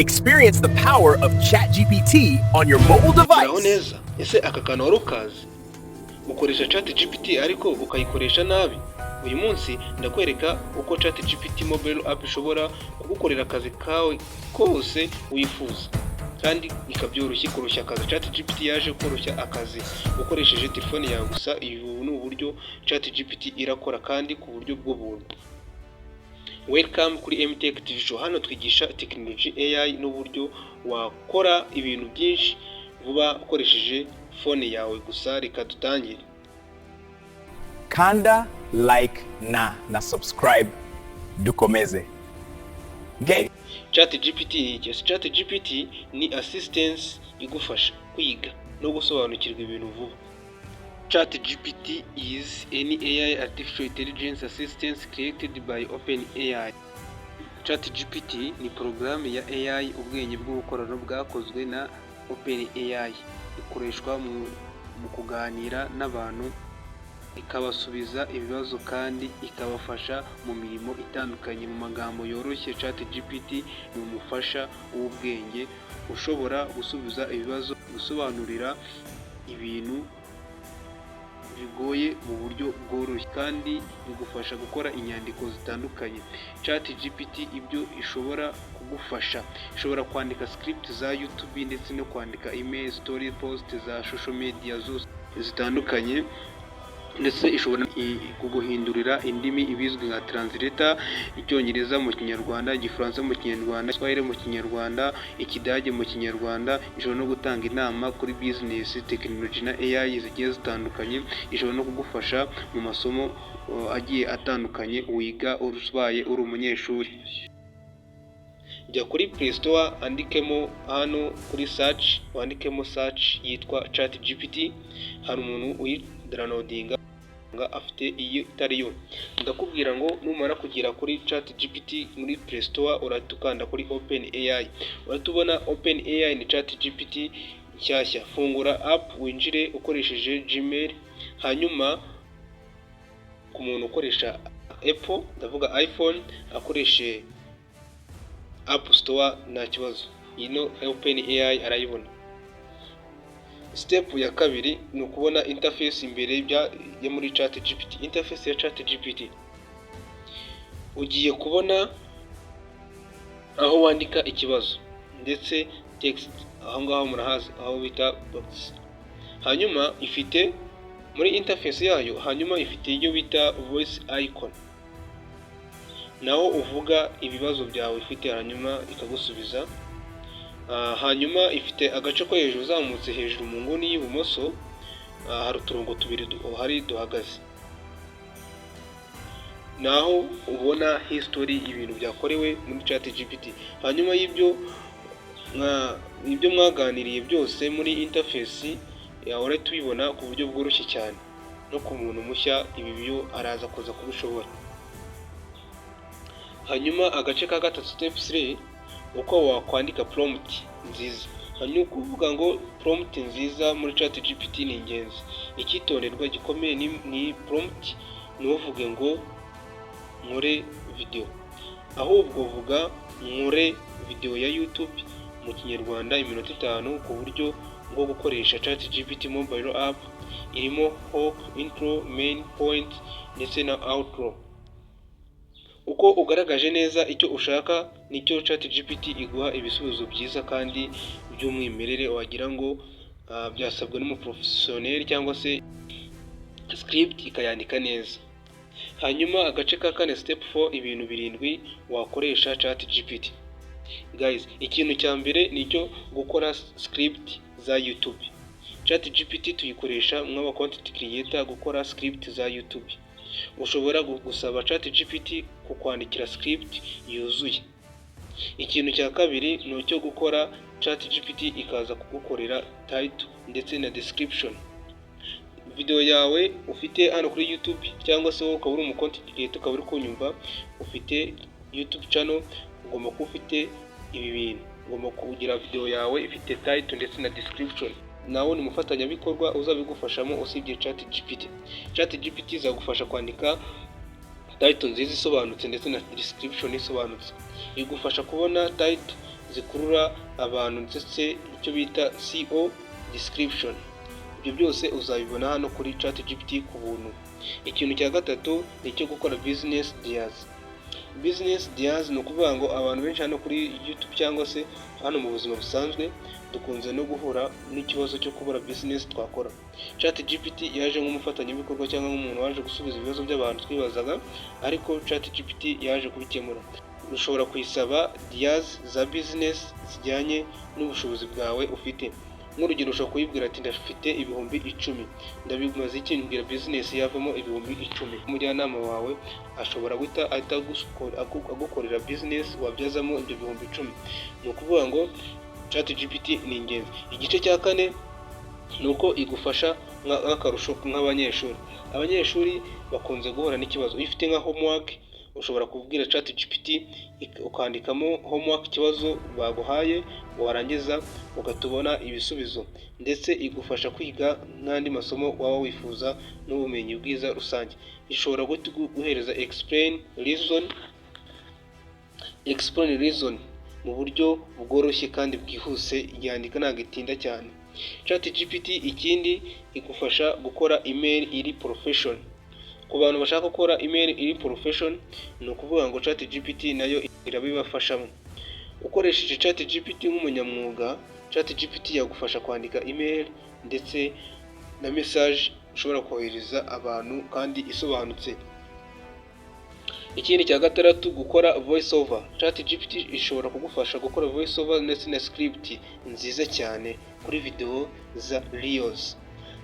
Experience the power of ChatGPT on your mobile Muraho device. neza. Ese aka kantu wari ukazi? Ukoresha ChatGPT ariko ukayikoresha nabi. Uyu munsi ndakwereka uko ChatGPT mobile app ishobora kugukorera akazi kawe kose wifuza kandi ikabyoroshya, ikoroshya akazi. ChatGPT yaje koroshya akazi ukoresheje telefone yawe gusa. Ubu ni uburyo ChatGPT irakora kandi ku buryo bw'ubuntu. Welcome kuri MTech TV Show. Hano twigisha tekinoloji, AI n'uburyo wakora ibintu byinshi vuba ukoresheje phone yawe gusa. Reka dutangire. Kanda like na subscribe, dukomeze. Gay. ChatGPT ni iki? ChatGPT ni assistance igufasha kwiga no gusobanukirwa ibintu vuba. ChatGPT is an AI, artificial intelligence assistance created by OpenAI. ChatGPT ni porogaramu ya AI, ubwenge bw'ubukorano bwakozwe na OpenAI. Ikoreshwa mu kuganira n'abantu, ikabasubiza ibibazo kandi ikabafasha mu mirimo itandukanye. Mu magambo yoroshye, ChatGPT ni umufasha w'ubwenge ushobora gusubiza ibibazo, gusobanurira ibintu bigoye mu buryo bworoshye kandi bigufasha gukora inyandiko zitandukanye. ChatGPT ibyo ishobora kugufasha: ishobora kwandika script za YouTube ndetse no kwandika email, story, post za social media zose zitandukanye, ndetse ishobora kuguhindurira indimi, ibizwi nka translator: Icyongereza mu Kinyarwanda, Igifaransa mu Kinyarwanda, Igiswahili mu Kinyarwanda, Ikidage mu Kinyarwanda. Ishobora no gutanga inama kuri business, tekinoloji na AI zigiye zitandukanye. Ishobora no kugufasha mu masomo agiye atandukanye wiga ubaye uri umunyeshuri. Jya kuri Play Store, andikemo hano kuri search, wandikemo search yitwa ChatGPT. Hari umuntu uyidownloadinga afite iyo itari yo. Ndakubwira ngo numara kugera kuri ChatGPT muri Play Store, urahita ukanda kuri OpenAI, urahita ubona OpenAI ni ChatGPT nshyashya. Fungura app, winjire ukoresheje Gmail. Hanyuma ku muntu ukoresha Apple, ndavuga iPhone, akoreshe App Store, nta kibazo, ino OpenAI arayibona. Step ya kabiri ni ukubona interface imbere yo muri ChatGPT. Interface ya ChatGPT, ugiye kubona aho wandika ikibazo ndetse text, aho ngaho murahazi aho bita box. Hanyuma ifite muri interface yayo, hanyuma ifite iyo bita voice icon, naho uvuga ibibazo byawe ifite hanyuma ikagusubiza. Hanyuma ifite agace ko hejuru, uzamutse hejuru mu nguni y'ibumoso hari uturongo tubiri duhari duhagaze, naho ubona history, ibintu byakorewe muri ChatGPT. Hanyuma y'ibyo, ibyo mwaganiriye byose muri interface yawe urahita ubibona ku buryo bworoshye cyane. No ku muntu mushya ibi byo araza kuza kubishobora. Hanyuma agace ka gatatu, step 3, uko wakwandika prompt nziza. Hanyuma ukuvuga ngo prompt nziza muri ChatGPT ni ingenzi. Icyitonderwa gikomeye ni prompt: ntuvuge ngo "nkore video", ahubwo vuga "nkore video ya YouTube mu Kinyarwanda, iminota 5, ku buryo bwo gukoresha ChatGPT mobile app, irimo hook, intro, main point ndetse na outro". Uko ugaragaje neza icyo ushaka, nicyo ChatGPT iguha ibisubizo byiza kandi by'umwimerere, wagira ngo byasabwe n'umuprofessional cyangwa se script ikayandika neza. Hanyuma agace ka kane, step 4, ibintu birindwi wakoresha ChatGPT. Guys, ikintu cya mbere ni icyo gukora script za YouTube. ChatGPT tuyikoresha nk'aba content creator gukora script za YouTube. Ushobora gusaba ChatGPT kukwandikira script yuzuye. Ikintu cya kabiri ni icyo gukora ChatGPT ikaza kugukorera title ndetse na description. Video yawe ufite hano kuri YouTube, cyangwa se wowe ukaba uri umu content creator, ukaba uri kunyumva ufite YouTube channel, ugomba kuba ufite ibi bintu: ugomba kugira video yawe ifite title ndetse na description. Nawe ni umufatanyabikorwa uzabigufashamo usibye ChatGPT. ChatGPT izagufasha kwandika title nziza isobanutse ndetse na description isobanutse, igufasha kubona title zikurura abantu, ndetse icyo bita SEO description. Ibyo byose uzabibona hano kuri ChatGPT ku buntu. Ikintu cya gatatu ni icyo gukora business ideas. Business ideas ni ukuvuga ngo abantu benshi hano kuri YouTube cyangwa se hano mu buzima busanzwe dukunze no guhura n'ikibazo cyo kubura business twakora. ChatGPT yaje nk'umufatanyabikorwa cyangwa nk'umuntu waje gusubiza ibibazo by'abantu twibazaga, ariko ChatGPT yaje kubikemura. Ushobora kuyisaba ideas za business zijyanye n'ubushobozi bwawe ufite. Nk'urugero, ushobora kuyibwira ati: "Ndafite 10,000, ndabimaze iki? Mbwira business yavamo 10,000." Umujyanama wawe ashobora guhita ahita agukorera business wabyazamo ibyo 10,000. Ni ukuvuga ngo ChatGPT ni ingenzi. Igice cya kane ni uko igufasha nk'akarusho nk'abanyeshuri. Abanyeshuri bakunze guhura n'ikibazo iyo ufite nka homework. Ushobora kubwira ChatGPT ukandikamo homework, ikibazo baguhaye, warangiza ugahita ubona ibisubizo. Ndetse igufasha kwiga n'andi masomo waba wifuza n'ubumenyi bwiza rusange. Ishobora guhereza explain reason mu buryo bworoshye kandi bwihuse. Yandika, ntabwo itinda cyane ChatGPT. Ikindi, igufasha gukora email iri profession. Ku bantu bashaka gukora email iri profession, ni ukuvuga ngo ChatGPT nayo irabibafashamo. Ukoresheje ChatGPT nk'umunyamwuga, ChatGPT yagufasha kwandika email ndetse na message ushobora kohereza abantu kandi isobanutse. Ikindi cya gatandatu, gukora voice over. ChatGPT ishobora kugufasha gukora voice over ndetse na script nziza cyane kuri video za reels.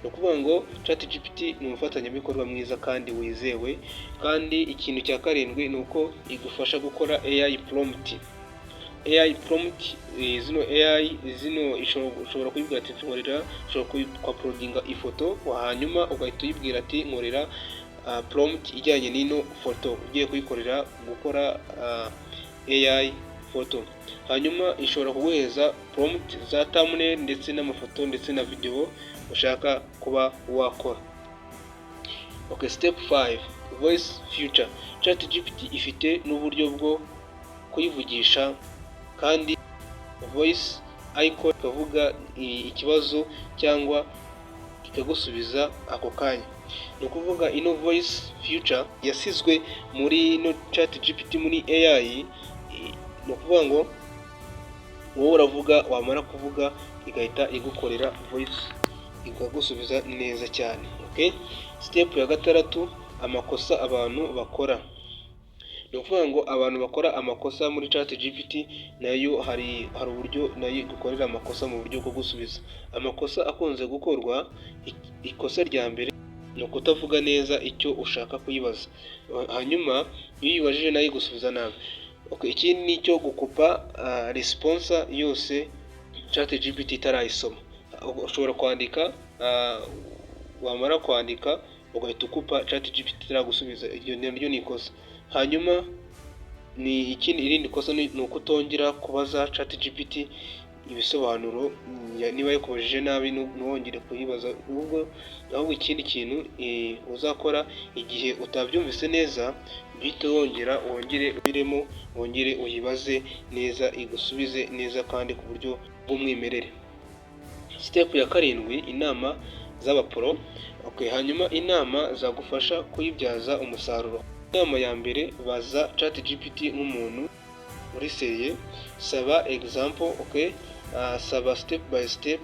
Ni ukuvuga ngo ChatGPT ni umufatanyabikorwa mwiza kandi wizewe. Kandi ikintu cya karindwi ni uko igufasha gukora AI prompt. AI prompt, zino AI zino ushobora kuyibwira ati: "Nkorera." Ushobora kwa-uploadinga ifoto, hanyuma ugahita uyibwira ati: "Nkorera prompt ijyanye n'ino foto ugiye kuyikorera gukora AI foto." Hanyuma ishobora kuguhereza prompt za thumbnail ndetse n'amafoto ndetse na video ushaka kuba wakora. Okay, step 5, voice feature. ChatGPT ifite n'uburyo bwo kuyivugisha kandi voice icon, ikavuga ikibazo cyangwa ikagusubiza ako kanya. Ni ukuvuga ino voice feature yasizwe muri ino ChatGPT, muri AI. Ni ukuvuga ngo wowe uravuga, wamara kuvuga igahita igukorera voice, ikagusubiza neza cyane. Okay, step ya gatandatu, amakosa abantu bakora. Ni ukuvuga ngo abantu bakora amakosa muri ChatGPT, nayo hari uburyo nayo igukorera amakosa mu buryo bwo gusubiza. Amakosa akunze gukorwa, ikosa rya mbere ni ukutavuga neza icyo ushaka kuyibaza, hanyuma iyo uyibajije nayo igusubiza nabi. Ikindi ni icyo gukupa response yose ChatGPT itarayisoma. Ushobora kwandika, wamara kwandika ugahita ukupa ChatGPT itaragusubiza. Iryo naryo ni ikosa. Hanyuma ni ikindi, irindi kosa ni ukutongera kubaza ChatGPT ibisobanuro. Niba yakubajije nabi, ntiwongere kuyibaza. Ahubwo ikindi kintu uzakora igihe utabyumvise neza, uhite wongera wongere ubiremo, wongere uyibaze neza, igusubize neza kandi ku buryo bw'umwimerere. Step ya karindwi, inama z'aba pro. Okay, hanyuma inama zagufasha kuyibyaza umusaruro. Inama ya mbere, baza ChatGPT nk'umuntu uri serious, saba example, okay, saba step by step,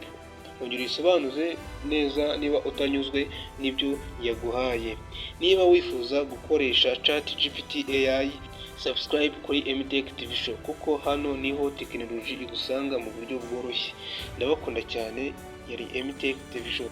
ongera uyisobanuze neza niba utanyuzwe n'ibyo yaguhaye. Niba wifuza gukoresha ChatGPT AI, subscribe kuri MTech TV Show, kuko hano niho tekinoloji igusanga mu buryo bworoshye. Ndabakunda cyane, yari MTech TV Show.